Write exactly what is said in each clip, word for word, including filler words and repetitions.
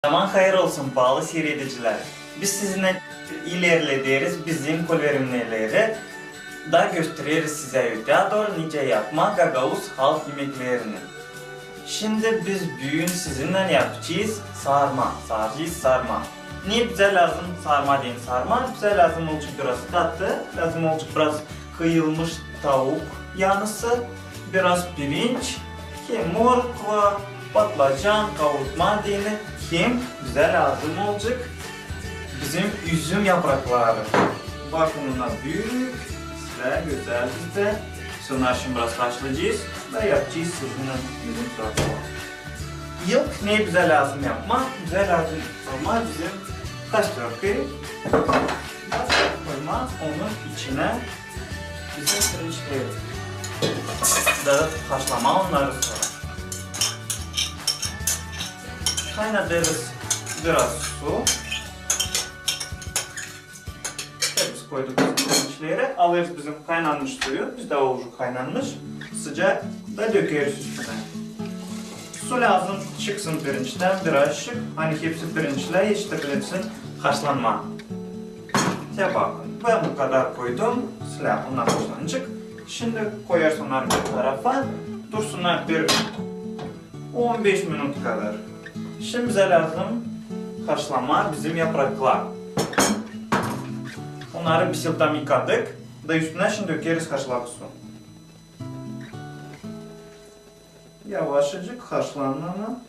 Zaman hayır olsun, paalı siiredicilär. Biz sizinnän ilerlederiz bizim kolerimeleri da göstereriz sizä ötää dooru nicä yapmaa gagauz halk imeklerini. Şindi biz büün sizinnän yapacez saarma, saaracez saarma. Ne bizä lääzım saarma deyni saarma? Bizä lääzım olacek biraz tatı, lääzım olacek biraz kıyılmış tauk yanısı, biraz pirinç, hem morkva, patlacan, kavurtma deyni, hem bizä lääzım olacek bizim üzüm yaprakları. Bakın, ona büük, islää, gözäl bizdä. Biz onnarı şindi biraz haşlayacez da yapacez sizinnän üzüm saarma. İlk ne bizä lääzım yapmaa? Bizä lääzım almaa bizim kastörkayı, koymaa onun içinä bizim pirinçleri da haşlamaa onnarı sora. Kaynadêrız biraz su. Biz koyduk bizim pirinçleri, alêrız bizim kaynanmış suyu, bizdä o uje kaynanmış, sıcak, da dökeriz üstünä. Su lääzım çıksın pirinçtän birazcık, ani hepsi pirinçlär eşidebilsin haşlanmaa. Te bakın, bän bu kadar koydum, islää, onnar haşlanacek. Şindi koyêrız onnarı bir tarafa, dursunnar bir on beş minut kadar. Şindi bizä lääzım haşlamaa bizim yapraklar. Onnarı biz tam yıkadık, da üstünä şindi dökeriz haşlak su. Yavaşacık haşlanmaa.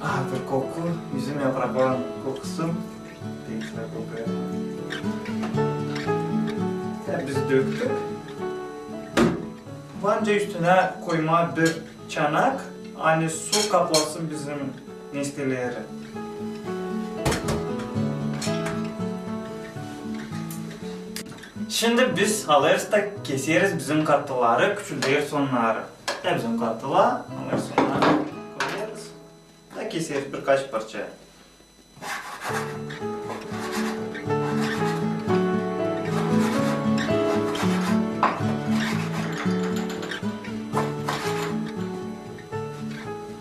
A, bir koku, üzüm yaprakların kokusu. Pek islää kokuyor. Ya biz döktük. Var nicä üstünä koymaa bir çanak, ani su kaplasın bizim nesteleri. Şindi biz alêrız da keseriz bizim kattıları, küçülderiz onnarı. Da bizim kattılar, alêrız onnarı, koyêrız. Da keseriz birkaç parça.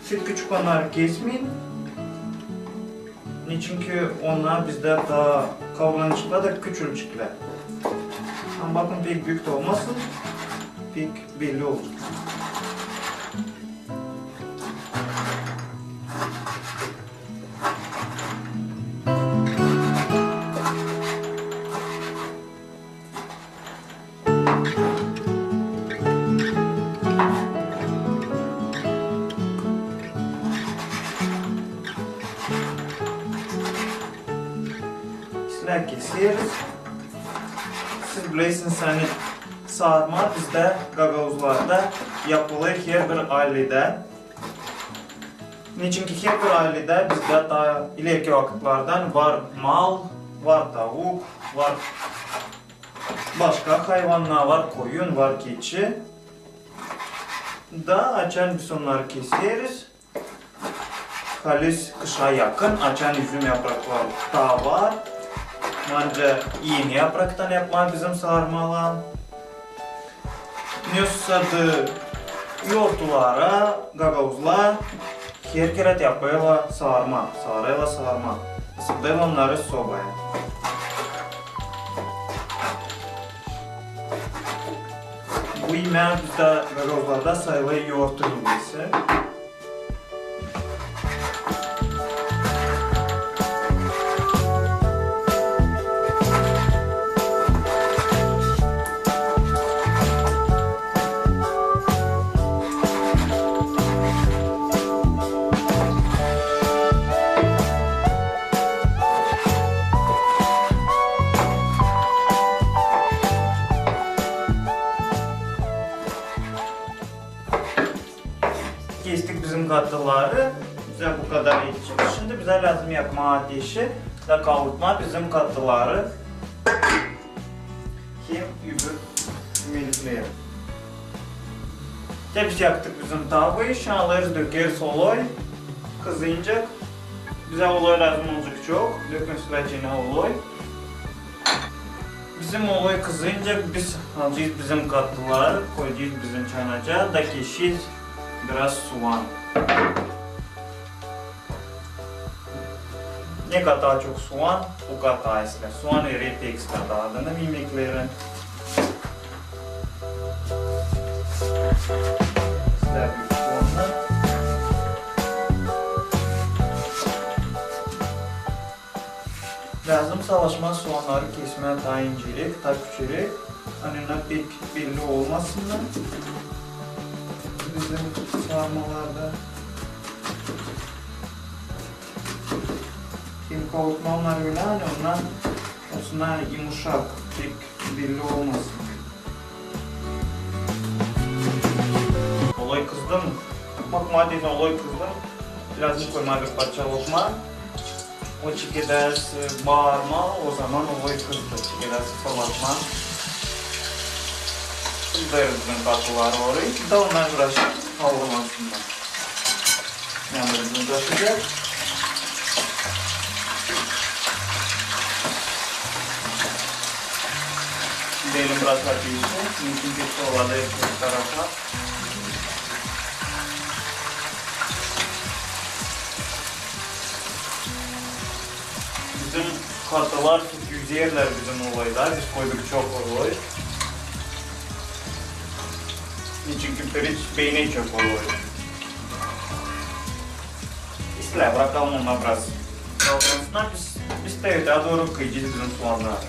Siz küçük onnarı kesmeyin. Neçinki onnar bizdä taa kavrulaceklar da küçülecek. Ama bakın, pek büük dä olmasın, pek belli olsun. İslää keseriz. Siz bilersiniz, ani saarma bizdä, gagauzlarda, yapılêr herbir ayleyda. Neçinki herbir ayleyda bizdä taa ilerki vakıtlardan var mal, var tavuk, var başka hayvannar, var koyun, var keçi. Da açan biz onnarı keseriz, halis kışa yakın, açan üzüm yaprakları taa var, ancak eni yapraktan yapmaa bizim saarmalar. Nesosa da yortulara gagauzlar her kerä yapêrlar saarma, saarêrlar saarma. Isıdêrlar onnarı sobaya. Bu imää bizdä gagauzlarda sayılêr yortu imesi. Kestik bizim kattıları. Bizä bu kadar etecek. Şindi bizä lääzım yakmaa ateşi da kavurtmaa bizim kattıları hem öbür imelikleri. Te biz yaktık bizim tavayı, şindi alêrız, dökeriz olay, kızıncak. Bizä olay lääzım olacek çok, dökün sıra cenä olay. Bizim olay kızıncak, biz alacez bizim kattıları, koyacez bizim çanacaa da keşecez biraz suan. Ne kadar çok suan, o kadar islää. Suan erer pek islää dadını imekleri. İslää bir suanı. Lääzım savaşmaa suannarı kesmää taa incelik, taa küçülik. Ani onnar pek belli olmasınnar bizim sarmalarda. Hem kavurtmaa onnarı ölä, ani onnar olsunnar yumuşak, pek belli olmasın. Olay kızdı mı? Bak, madem olay kızdı, biraz koymaa bir parça lokma. O çekedäs baarmaa, o zaman olay kızdı. Çekedäs fırlatmaa. Sıbêrız bizim tatlıları orayı. Da onnar biraz kavrulansınnar. Yanında bizim taşıyacak. Gidelim biraz ateşe. Çünkü pek kovaldı hep taraflar. Bizim kartalar yüzerlär bizim olayda. Biz koyduk çok olay. Çünkü Periç beyni çok olay. İslää, bırakalım ona biraz. Kalkansınnar, biz, biz te ötää dooru kıyacez bizim suannarı.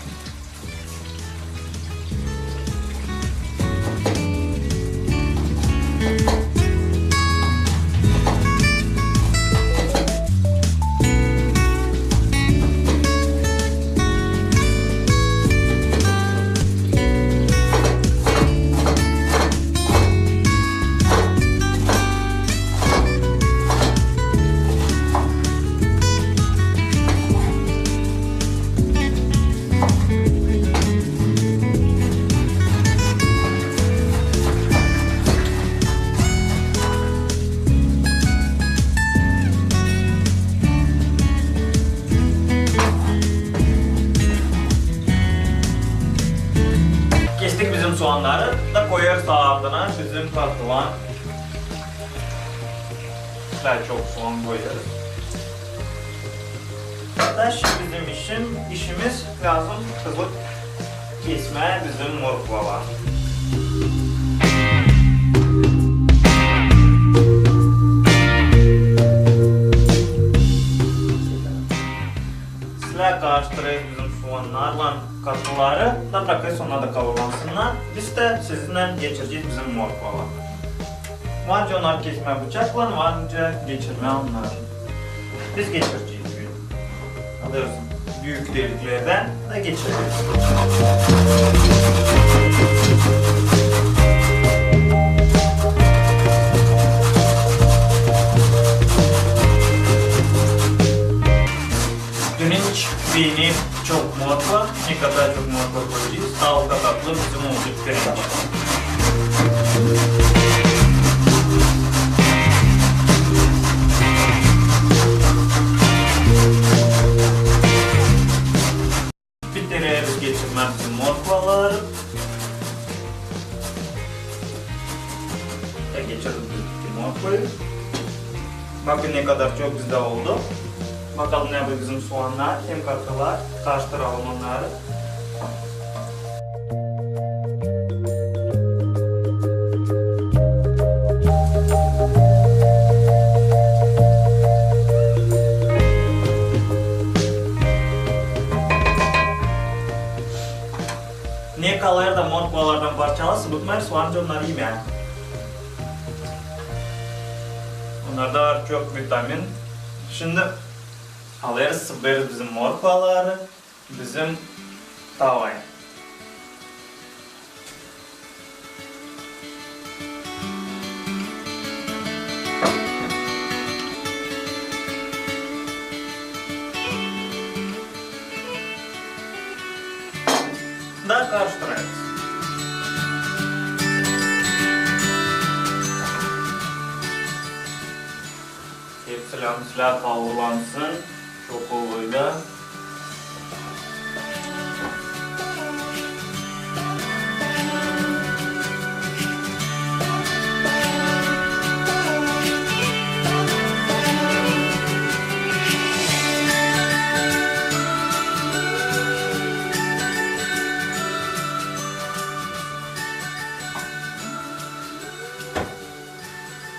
Kestik bizim suannarı da koyêrız ardına bizim kartalan. Taa çok suan koyêrız. Da şindi bizim işim, işimiz lääzım hızlı kesmää bizim morkvalar. Sıra karıştırêrız bizim suannarlan kartaları da brakêrız onnar da kavrulansınnar. Biz dä sizinnän geçirecez bizim morkvaları. Var nicä onnarı kesmää bıçaklan, var nicä geçirmää onnarı. Biz geçirecez. Alêrız büük deliklerdän da geçirecez. Dünün iç beyni çok morkva, ne kadar çok morkva koyacez, taa o kadar tatlı bizim olacek pirinç. Bitireriz geçirmää bizim morkvaları. Da geçirdik bizim morkvayı. Bakın, ne kadar çok bizdä oldu. Bakalım, ne yapêr bizim suannar hem kartalar. Karıştıralım onnarı. Ne kalêr da morkvalardan parçalar, sıbıtmêêr, var nicä onnarı imää. Onnarda var çok vitamin. Şindi alêrız, sıbêrız bizim morkvaları bizim tavaya. Da karıştırêrız. Hepsi lääzım kavrulansın. Çok kolay da.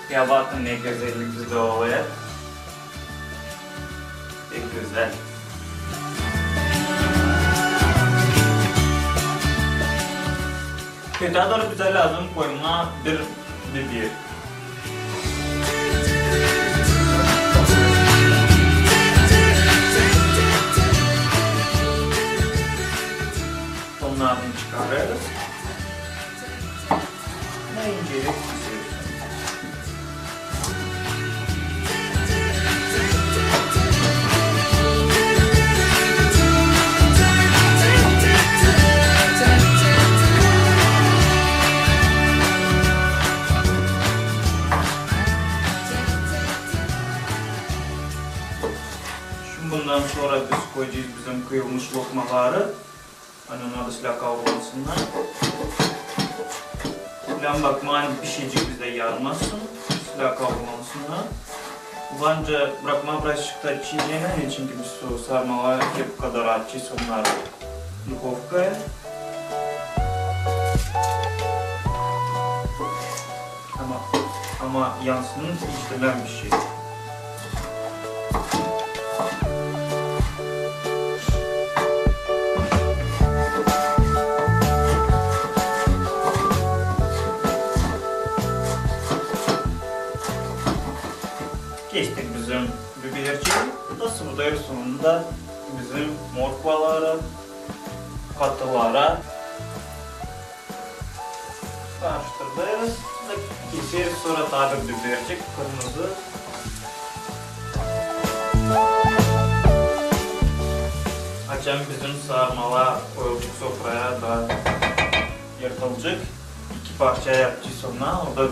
Ya bakın ne gözällik bizdä olêr. Pek gözäl. Ötää dooru bizä lääzım koymaa bir biber. Onnarı çıkarêrız. Ne incecik keseriz. Şindi bundan sora biz koyacez bizim kıyılmış lokmaları. Ani onnar da islää kavrulsınnar. Lääzım bakmaa, ani pişecek bizdä yanmasın, islää kavrulsınnar. Bence brakmaa birazçık da çiijene, çünkü biz o sarmaları hep kadar açêrız onnarı duhovkaya. Ama, ama yansın, hiç dä bişer. Kestik bizim biberçiini. Da sıvıdêrız sonunda bizim morkvaları katılara. Karıştırêrız. Da keseriz sora taa bir bibercik kırmızı. Açan bizim sarmalar koyulacek sofraya da yırtılacek. İki parça yapacez onu. O da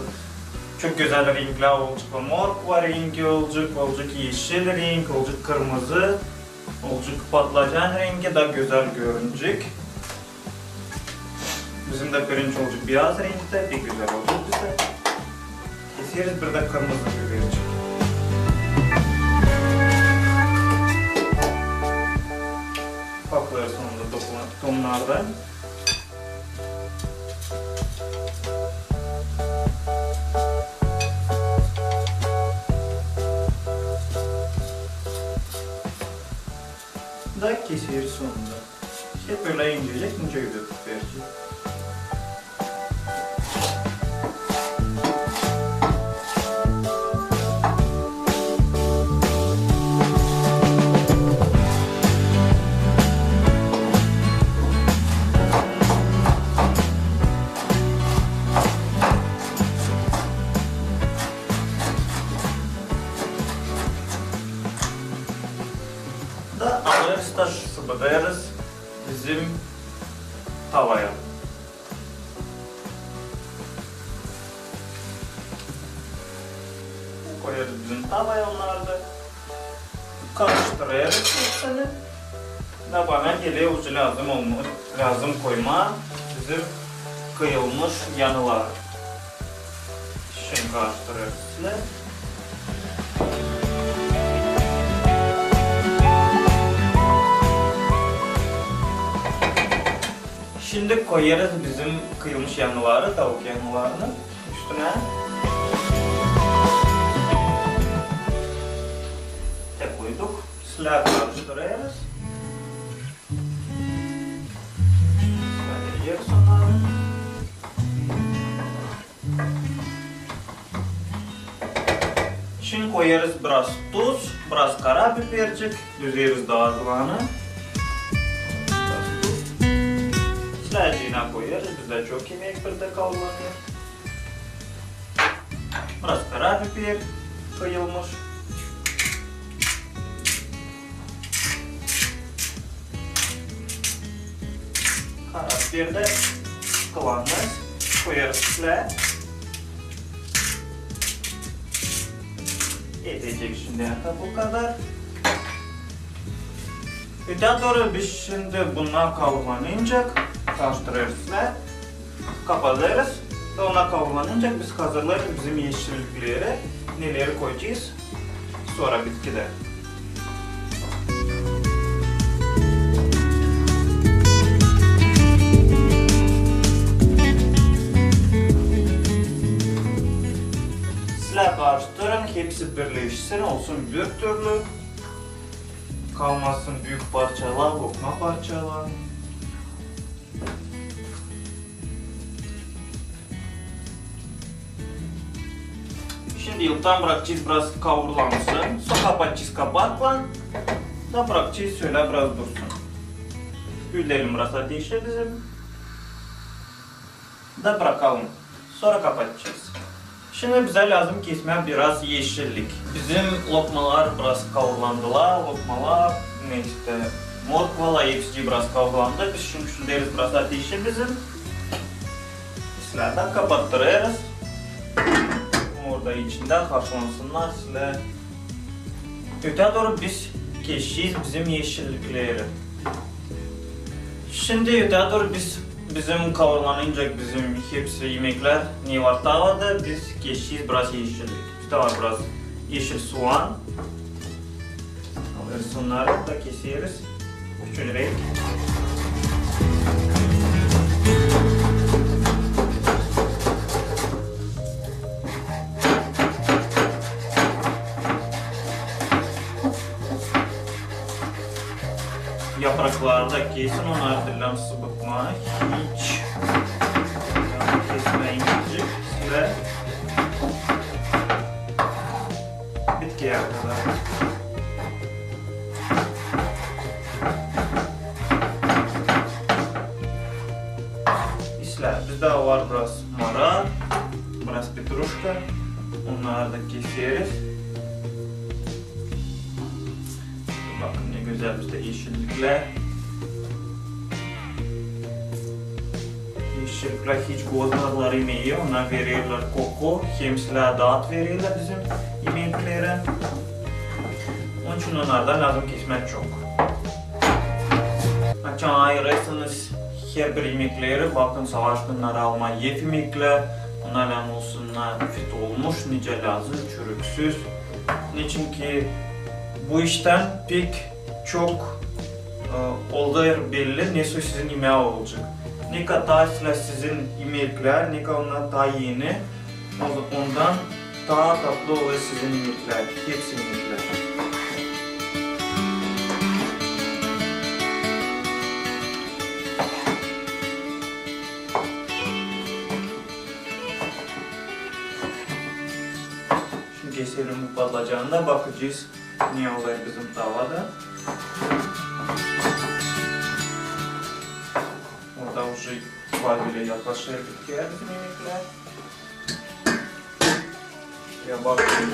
çok gözäl renklär olacek. Morkva rengi olacek, olacek eşil renk, olacek kırmızı, olacek patlıcan rengi, da gözäl görünecek. Bizim dä pirinç olacek beyaz renktä, pek gözäl olacek bizdä. Keseriz bir dä kırmızı bibercik. Kaplêêrız onu da topla-, tomnardan. Da keseriz onu da. Hep ölä incecik, incecik bibercik. Da alêrız da sıvıdêrız bizim tavaya. Koyêrız bizim tavaya onnarı da. Karıştırêrız hepsini. Da bana geler, ucu lääzım olma-, lääzım koymaa bizim kıyılmış yanıları. Şindi karıştırêrız. Şindi koyêrız bizim kıyılmış yanıları, tavuk yanılarını üstünä. Da koyduk. Islää karıştırêrız. Islää yeriz onnarı. Şindi koyêrız biraz tuz, biraz karabibercik, düzeriz taa azıını. Biraz tuz. Islääceenä koyêrız, bizdä çok imek bir dä kalmanêr. Biraz karabiber kıyılmış. Karabiber dä kılannêr. Koyêrız islää. Etecek şindi bu kadar. Ötää dooru biz şindi bunnar kavrulmanıncak karıştırêrız islää. Kapadêrız. Da onnar kavrulmanıncak biz hazırlêrız bizim eşillikleri, neleri koyacez sora bitkidä. Islää Hepsi birleşsin, olsun bir türlü. Kalmasın büük parçalar, lokma parçalar. Şindi ilkten brakacez biraz kavurlansın. Sora kapatacez kapaklan. Da brakacez şölä biraz dursun. Külelim biraz ateşi bizim. Da brakalım. Sora kapatacez. Şindi bizä lääzım kesmää biraz eşillik. Bizim lokmalar biraz kavurlandılar, lokmalar, ne işte, morkvalar, hepsi biraz kavurlandı. Biz şindi külderiz biraz ateşi bizim. Islää da kapattırêrız. Orada içindä haşlansınnar islää. Ötää dooru biz kesecez bizim eşillikleri. Şindi ötää dooru biz, bizim kavurlanınca bizim hepsi imeklär, ne var tavada, biz kesecez biraz eşillik. Bizdä var biraz eşil suan. Alêrız onnarı da keseriz. Küçücük. Yaprakları da kesin, onnarı diil sıbıtmaa hiç. Kesmää incecik, islää. Bitkiyä kadar. İslää, bizdä var biraz mara, biraz petruşka. Onnarı da keseriz. Bakın, ne gözäl bizdä eşilliklär. Eşilliklär hiç bozmazlar imeyi, onnar vererlär koku, hem islää tat vererlär bizim imeklerä. Onun için onnardan lääzım kesmää çok. Açan ayırêrsınız herbir imekleri, bakın, savaşkınnar almaa ev imeklär, onnar lääzım olsunnar fit olmuş, nicä lääzım, çürüksüz. Neçinki bu iştän pek çok, e, olêr belli, nesoy sizin imää olacek. Ne kadar islää sizin imeklär, ne kadar onnar taa eni, o-, ondan taa tatlı olêr sizin imeklär, hepsi imeklär. Şindi keselim bu patlıcanı da, bakacez, ne olêr bizim tavada. Orada уже var bile yaklaşêr bitkiyä bizim imeklär. Ya bakın.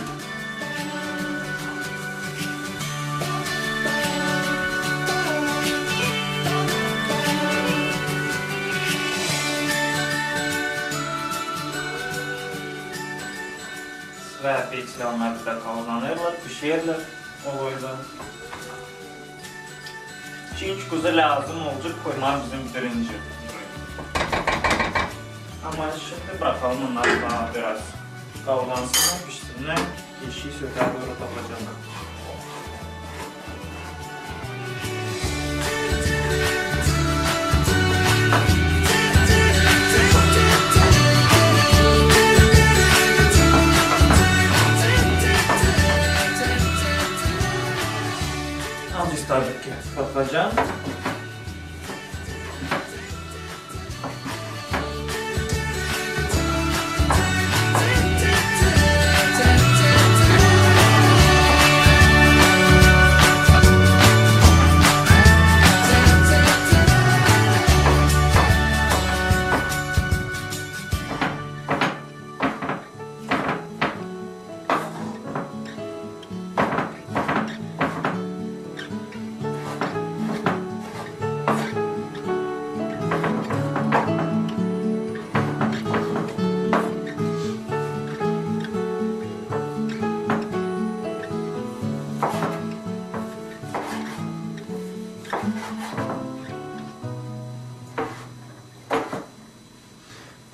Sıra pek islää onnarı da kavurlanêrlar, pişerlär. Olayda. Çincik uzun lääzım olacek koymaa bizim birinci. Ama şindi brakalım onnarı taa biraz kavurlansınnar, pişsinnär, keşi sötää dooru patlıcanı. Alacez tabii ki patlıcan.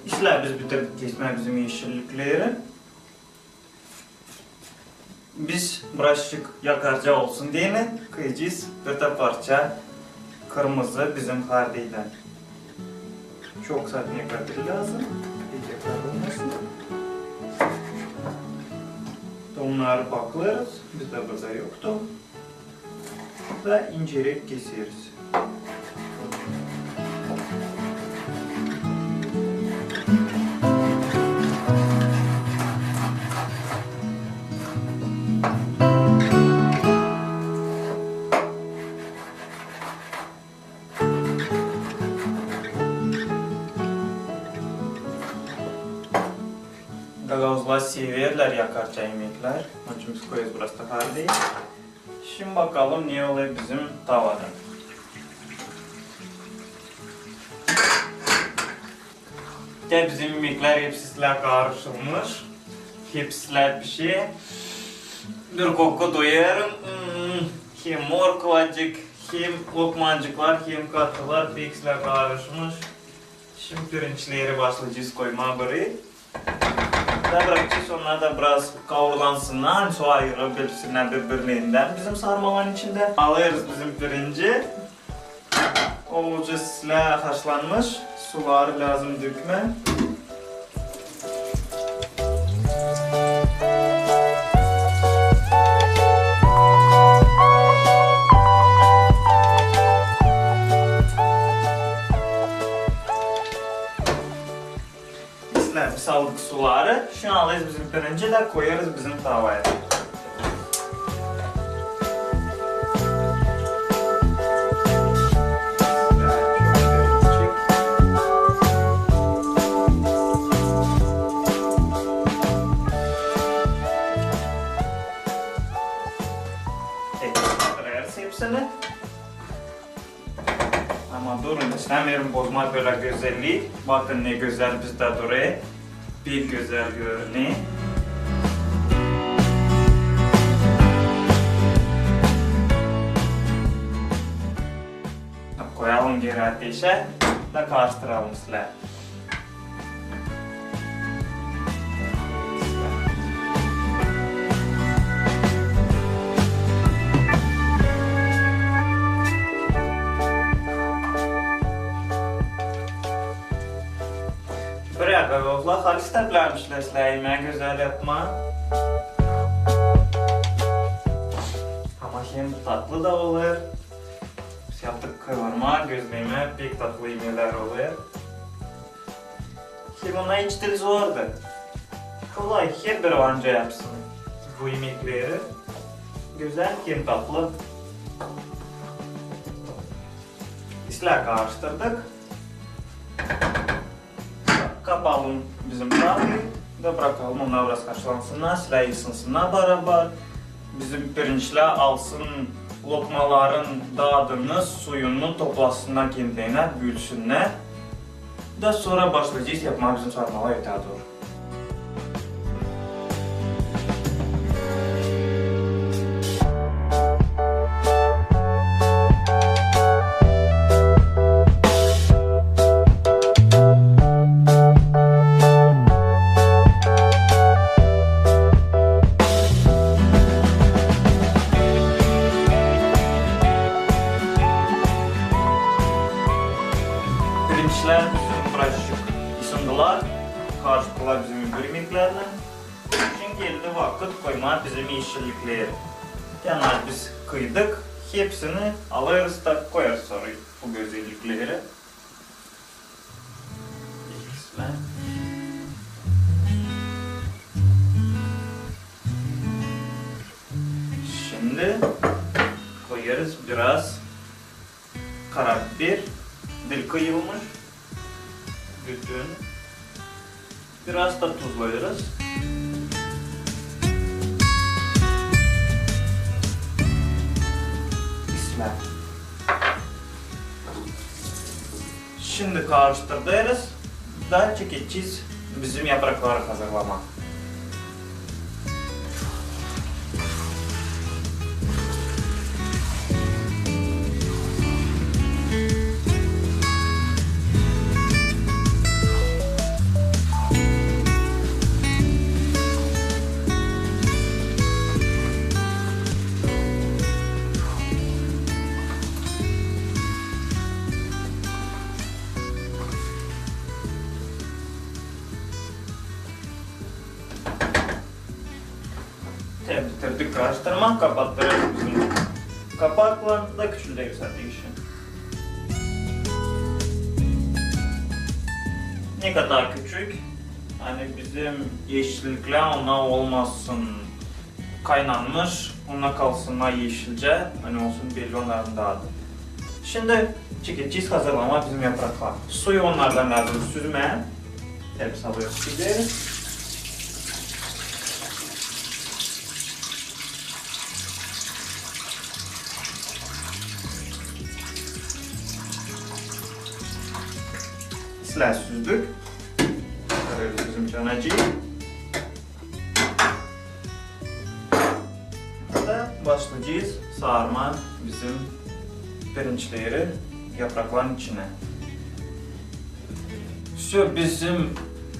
İslää biz bitirdik kesmää bizim eşillikleri. Biz birazcık yakarca olsun deyni kıyacez bir da parça kırmızı bizim hardeyden. Çok sade ne kadar lääzım. Pek yakar olmasın. Bunnarı paklêêrız, bizdä burada yoktu. Da inceräk keseriz. Gagauzlar severlär yakarca imeklär. Onun için biz koyêrız biraz da hardeyi. Şindi bakalım, ne olêr bizim tavada. Te bizim imeklär hepsi islää karışılmış. Hepsi islää pişer. Bir koku duyêrım. Hmm, hem morkvacık, hem lokmacıklar, hem katılar, pek islää karışmış. Şindi pirinçleri başlayacez koymaa biri. Da brakacez onnar da biraz kaurulansınnar, ani sora ayırıp bilsinnär biri-birindän bizim sarmaların içindä. Alêrız bizim pirinci. O uje islää haşlanmış, suları lääzım dökmää. İslää, biz aldık suları. Şindi alêrız bizim pirinci da koyêrız bizim tavaya. Tek batırêrız hepsini. Ama durun, istämeerim bozmaa bölä gözellii. Bakın, ne gözäl bizdä durêr. Pek gözäl görünüyor. Koyalım geeri ateşä da karıştıralım islää. Bölä gagauzlar halis tä bilärmişlär islää imää gözäl yapmaa. Ama hem tatlı da olêr. Biz yaptık kıvırma, gözlemä, pek tatlı imelär olêr. Hem ona hiç diil zor da. Kolay, herbiri anca yapsın bu imekleri. Gözäl hem tatlı. İslää karıştırdık. Kapalım bizim tavayı da brakalım onnar biraz haşlansınnar, islää ısınsınnar barabar. Bizim pirinçlär alsın lokmaların dadını, suyunu toplasınnar kendilerinä, bölsünnär. Da sora başlayacez yapmaa bizim sarmaları ötää dooru. Pirinçlär bizim birazcık ısındılar, karıştılar bizim imeklärlän. Şindi geldi vakıt koymaa bizim eşillikleri. Yani biz kıydık, hepsini alêrız da koyêrız sora bu gözellikleri. Şindi koyêrız biraz karabiber, diil kıyılmış, bütün. Biraz da tuzlêêrız. İslää. Şindi karıştırêrız da çekecez bizim yaprakları hazırlamaa. Tamam, kapattırırız bizim kapaklan da küçülderiz ateşi. Ne kadar küçük, ani bizim eşilliklär ona olmasın kaynanmış, ona kalsınnar eşilcä, ani olsun belli onnarın dadı. Şindi çekedecez hazırlamaa bizim yapraklar. Suyu onnardan lääzım süzmää. Hepsi alıyoruz, gideriz. Silää süzdük. Sarêrız bizim çanacıı. Da başlayacez saarmaa bizim pirinçleri yaprakların içinä. Всё, bizim,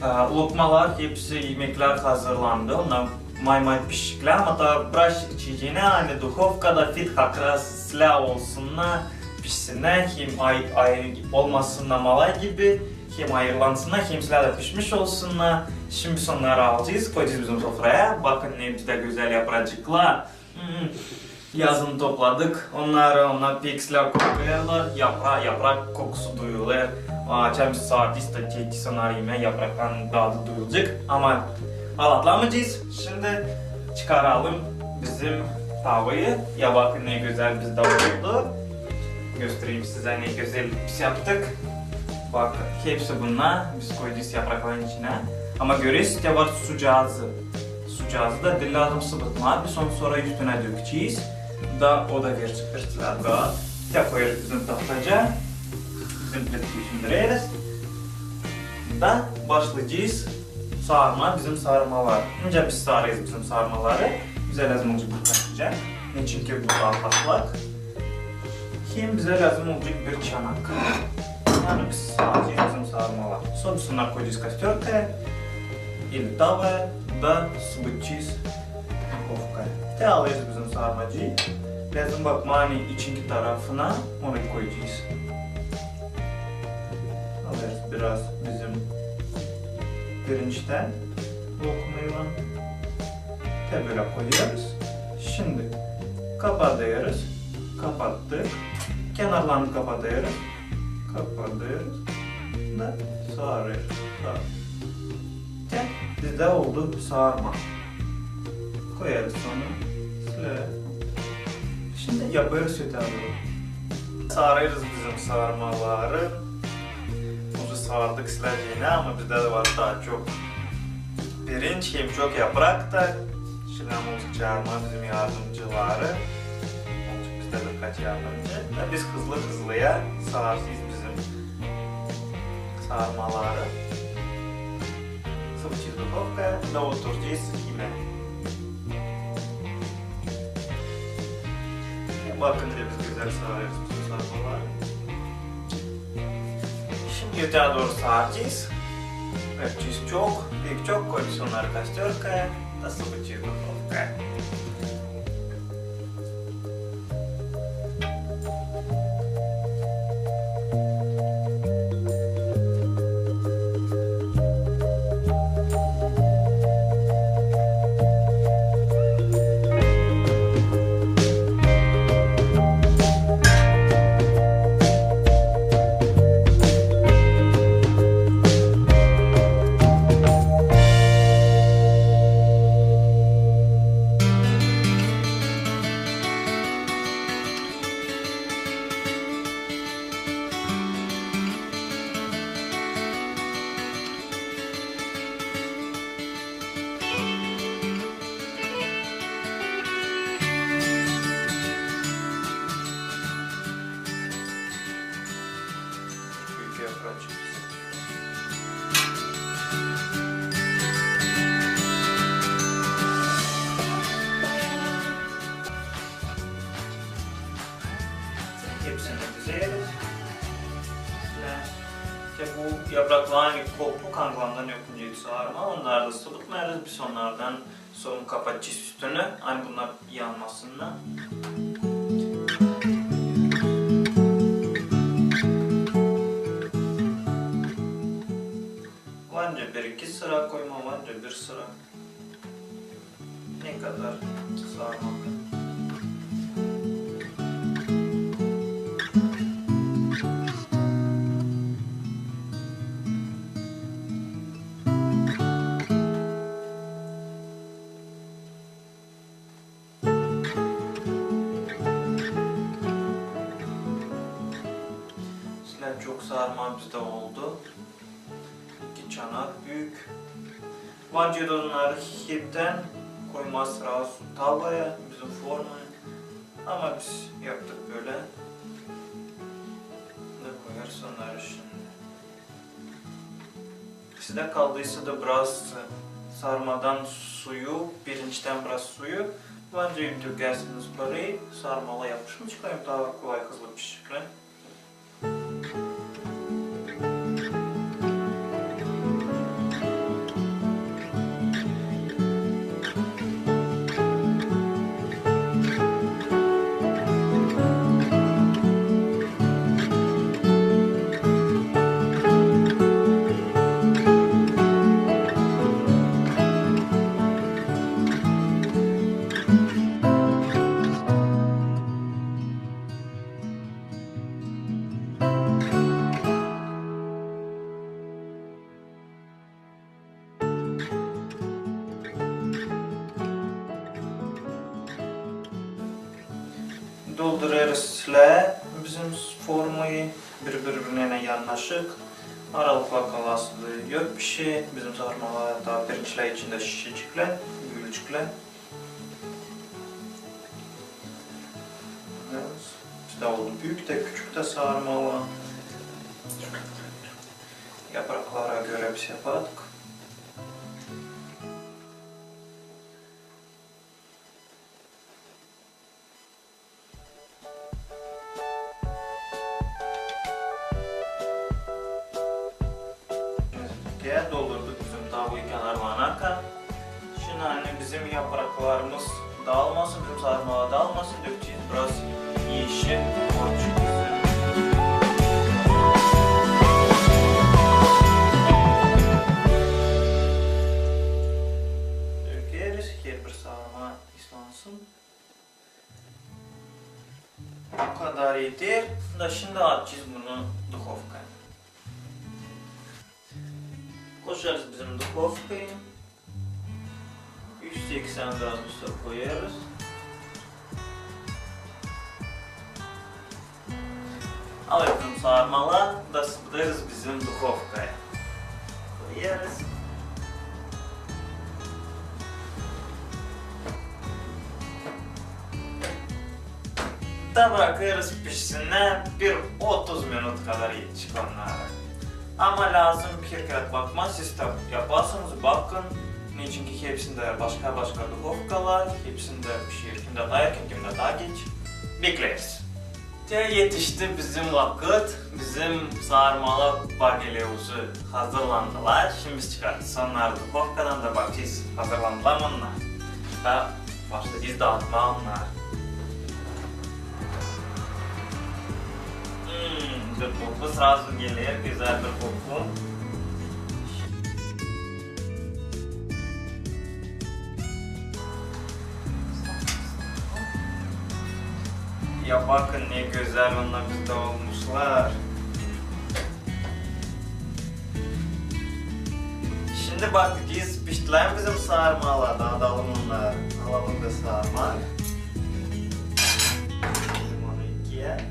e, lokmalar, hepsi imeklär hazırlandı. Onnar may-may pişiklär, ama taa biraz içecää, ani duhovkada fit hakraz silää olsunnar, pişsinnär, hem ay-, ay-, olmasınnar malay gibi, hem ayırılansınnar, hem silää dä pişmiş olsunnar. Şindi biz onnarı alacez, koyacez bizim sofraya. Bakın, ne bizdä gözäl yapracıklar. Hmm. Yazın topladık onnarı, onnar pek islää kokêrlar, yapra-, yaprak kokusu duyulêr. Açan biz saardık, da çekti onnarı imää, yapraktan dadı duyulacek. Ama alatlamayacez. Şindi çıkaralım bizim tavayı. Ya bakın, ne gözäl bizdä oldu. Göstereyim sizä, ne gözäl biz yaptık. Bakın, hepsi bunnar biz koyacez yaprakların içinä. Ama görersiniz, var sucazı. Sucazı da diil lääzım sıbıtmaa, biz onu sora üstünä dökecez. Da o da verecek bir tat. Tä koyêrız bizim tahtacıa. Bizim plitkayı söndüreriz. Da başlayacez saarmaa bizim saarmalar. Nicä biz saarêrız bizim saarmaları? Bizä lääzım olacek bir tahtacık. Neçinki bu taa patlak. Hem bizä lääzım olacek bir çanak. Yani biz saaracez bizim saarmalar. Sora biz onnarı koyacez kastörkaya, ili tavaya, da sıbıtacez duhovkaya. Tä alêrız bizim saarmacıyı. Lääzım bakmaa, ani içinki tarafına onu koyacez. Alêrız biraz bizim pirinçtän lokmaylan. Tä bölä koyêrız. Şindi kapadêrız. Kapattık. Kenarlarını kapadêrız. Kapadêrız. Da saarêrız. Saar-, tä bizdä oldu saarma. Koyêrız onu. Şindi yapêrız ötää dooru. Saarêrız bizim saarmaları. Uje saardık islää deyni, ama bizdä dä var taa çok pirinç, hem çok yaprak da. Şindi ama olsun çaarmaa bizim yardımcıları. Olsun bizdä birkaç yardımcı. Da biz hızlı-hızlıya saarêrız bizim saarmaları. Sıbıtacez duhovkaya da oturdacez imää. Bakın, ne biz gözäl saarêrız bütün saarmaları. Şindi ötää dooru saaracez. Yapacez çok, pek çok, koyacez onnarı kastörkaya da sıbıtacez duhovkaya. Hepsini düzeriz. Şöylä. İştä bu yaprakların kopuk anglamdan öpünce saarma, onnarı da sıbıtmêêrız, biz onnardan sora kapatacez üstünü, ani bunnar yanmasınnar. Varınca bir-iki sıra koymaa, varınca bir sıra. Ne kadar saarmak Sarma bizdä oldu. İki çanak büük. Bence onnarı heptän koymaa srazu tavaya, bizim formaya. Ama biz yaptık bölä. Da koyarız onnarı şindi. Sizdä kaldıysa da biraz sarmadan suyu, pirinçtän biraz suyu, bence ündürgärsiniz parayı, sarmalar yapışmayaceklar, hem taa kolay, hızlı pişecekler. Doldurêrız islää bizim formayı, biri-birinä yanaşık. Aralıklar kalasıdır, yok bir şey. Bizim sarmalar taa pirinçlär içindä şişecekler, büyüyecekler. Bizdä oldu büük tä, küçük tä sarmalar. Yapraklara görä biz yapardık. Doldurduk bizim tavayı kenarlarına kadar. Şindi, ani bizim yapraklarımız daalmasın, bizim sarmalar daalmasın, dökecez biraz eşit orçuk üzerä. Dökeriz, herbir sarma islansın. Bu kadar eter. Da şindi atacez bunu duhovkaya. Koyêrız bizim duhovkaya. Üz seksän gradusa koyêrız. Alêrız bizim sarmaları da sıpêrız bizim duhovkaya. Koyêrız. Da brakêrız pişsin bir otuz minut kadar, etecez onnarı. Ama lääzım herkerä bakmaa, siz dä yaparsınız, bakın. Neçinki hepsindä başka-başka duhovkalar, hepsindä pişer, kimdä taa erkän, kimdä taa geç. Bekleriz. Te etişti bizim vakıt, bizim sarmalar pagilä uzun hazırlandılar. Şindi biz çıkartacez onnarı duhovkadan da bakacez, hazırlandılar mı onnar. Da başlayacez daatmaa onnarı. Hmm, bir koku srazu geler, gözäl bir koku. Ya bakın, ne gözäl onnar bizdä olmuşlar. Şindi bakacez, piştilär mi bizim sarmalar, dadalım onnarı. Alalım bir sarma. Limonu ikiyä.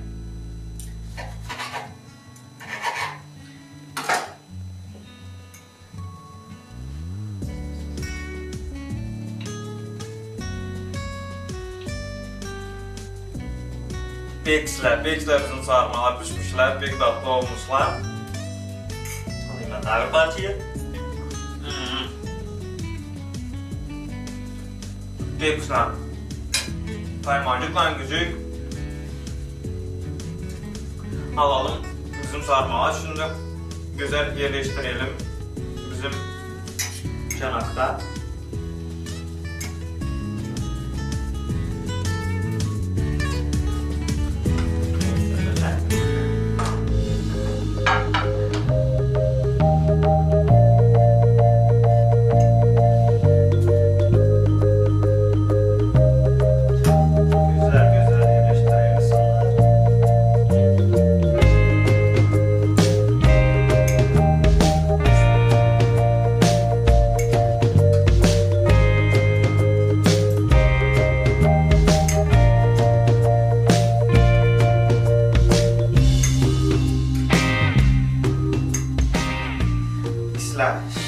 Pek islää, pek islää bizim sarmalar pişmişlär, pek tatlı olmuşlar. Alayım bän taa bir parçayı. Hmm. Pek islää. Kaymacıklan güzel. Alalım bizim sarmalar şindi, gözäl erleştirelim bizim çanakta. Gözäl, gözäl erleştirelim.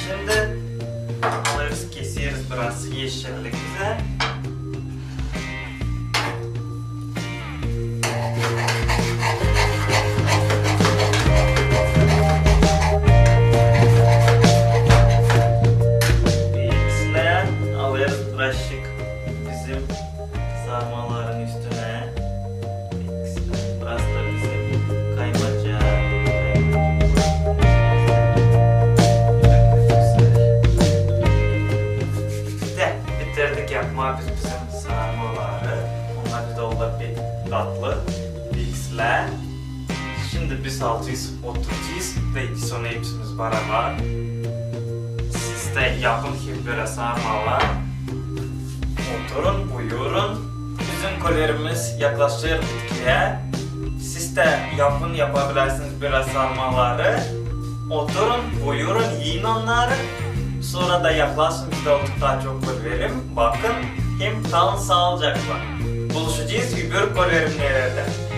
Şimdi alêrız, keseriz biraz yeşillik bizä. Ve islää alêrız birazcık bizim sarmaların üstünä. Biraz da bizim kaymaca. İştä bitirdik yapmaa biz bizim sarmaları. Onnar bizä oldu pek tatlı. İslää. Şimdi biz alêrız, oturêrız da sora hepsimiz barabar. Siz dä yapın hep bölä sarmalar. Oturun, buyurun. Bizim köllerimiz yaklaşêr bitkiyä. Siz dä yapın, yapabilersiniz bölä sarmaları. Oturun, buyurun, yiyin onnarı. Sora da yaklaşın, biz dä oturup taa çok köl verelim. Bakın, hem kalın saalıcaklan. Buluşacez öbür köl verimlerdä.